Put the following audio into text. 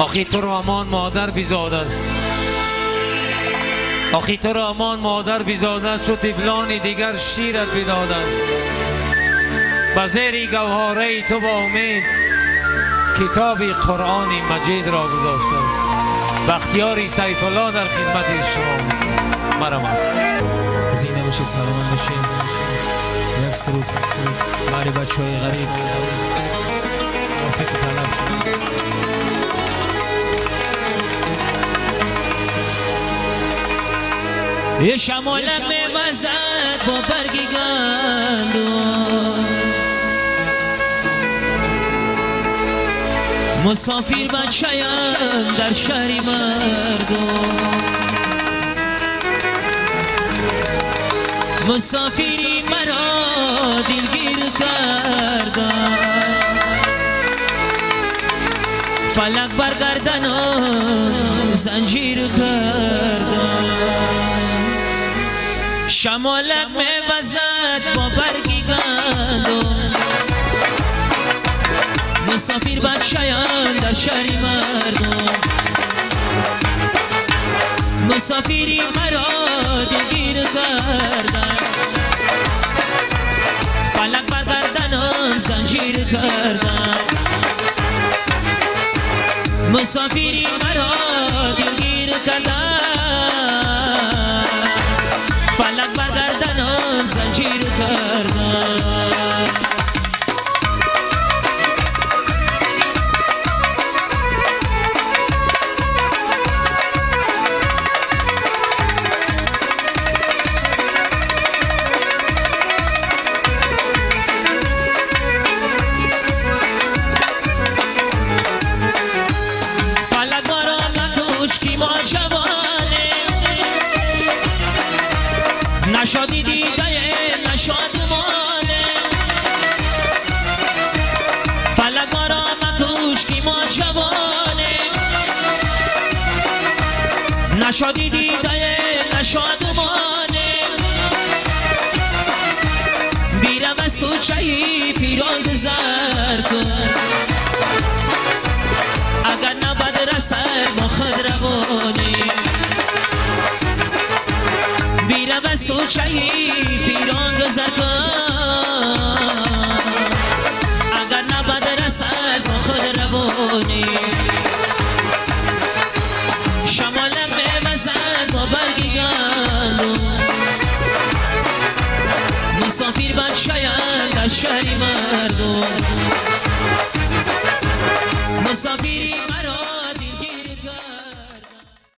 آخی تو رو امان مادر بیزاد است، آخی تو رو امان مادر بیزاده است، چو طفلانی دیگر شیرت بداده است. به زیر گوهاره تو با امید کتاب قرآن مجید را گذاشته است. بختیاری سیف الله در خدمت شما. مرحبا. زینه باشید، سلامت باشید. یک سرود برای بچه های غریب موافق طلب شد. یه شمالم میوزد با برگ گندم، مسافر بچه‌ام در شهر مردم، مسافری مرا دلگیر کردن، فلک بر گردنم زنجیر کردن. شمالک میوزد با برگ گندم، مسافر بچه‌ام در شهر مردم، مسافری مرا دلگیر کردن، فلک بر گردنم زنجیر کردن، مسافری مرا دلگیر کردن، فلک بر گردنم زنجیر کردن. نشادی دیده نشاد مانه، فلک ما را مکوش که ما جوانه، نشادی دیده نشاد مانه، بیرم از کوچه پیران گذر کن، اگر نبد رسد ما خود روانه، بیرم از کوچه پیران گذر کن، اگر نبد رسد با خود روانی. شمالم میوزد با برگ گندم، مسافر بچه‌ام در شهر مردم، مسافری.